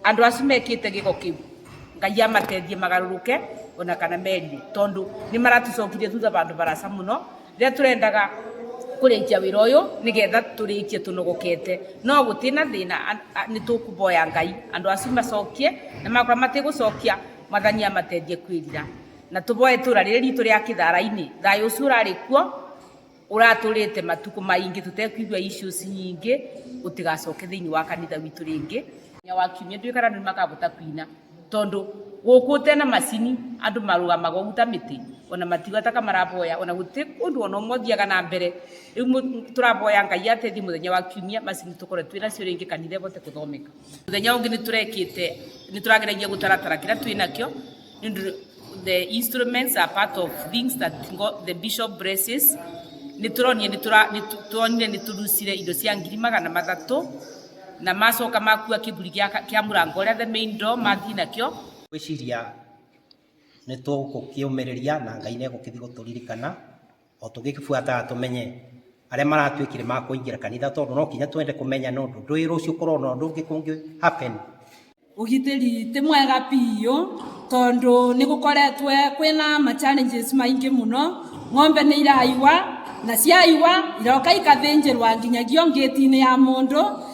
Andu acio mekite giko kiu, Ngai amateithie magaruruke ona kana merire, tondu ni maratucokirie thutha bandu barasa muno riria turendaga kurikia wira uyu nigetha turikie tunogokete. No gutina thina, ni tukuboya Ngai andu acio macokie, na makorwo matigucokia, Mwathani amateithie kwirira. Na tuboe itura riri ritu ria kithara-ini, thayu ucio urari kuo uraturite matuku maingi tutekuigua issues nyingi, utigacoke thiini wa kanitha witu ringi. Nya wa kiumia ndiũĩ kana andũ nĩmakahota kuina, tondu gũkũ ũtena macini andũ marũgamaga ũguo ta mĩtĩ, ona matiuga ta kamaraboya, ona gũtirĩ ũndũ ona ũmwe ũthiaga na mbere. Rĩu tũraboya Ngai ateithie mũthenya wa kiumia macini tũkorwo twĩ nacio rĩngĩ, kanitha ĩhote gũthomeka. Mũthenya ũngĩ nĩtũrekĩte, nĩtũrageragia gũtaratara kĩrĩa twĩ nakĩo, nĩ the instruments are part of things that God, the bishop blesses. Nĩtũronire nĩtũronire nĩtũrucire indo cia 300,000, na macoka makua kĩburi kĩa mũrango ũrĩa the main door mathiĩ nakĩo. Gwĩciria nĩ tũgũkĩũmĩrĩria na Ngai nĩ egũkĩthiĩ gũtũririkana o tũgĩbuataga tũmenye arĩa maratuĩkire ma kũingĩra kanitha, tondũ no kinya twende kũmenya nĩ ũndũ ndũĩ rũciũ kũrona ũndũ ũngĩ kũngĩ happen. Ũgitĩri ti mwega biũ, tondu nĩ gũkoretwe kwĩna ma challenges maingĩ mũno. Ng'ombe nĩ iraiwa, na ciaiwa iroka ikathĩnjĩrwa nginyagia ngĩti-inĩ ya mũndũ.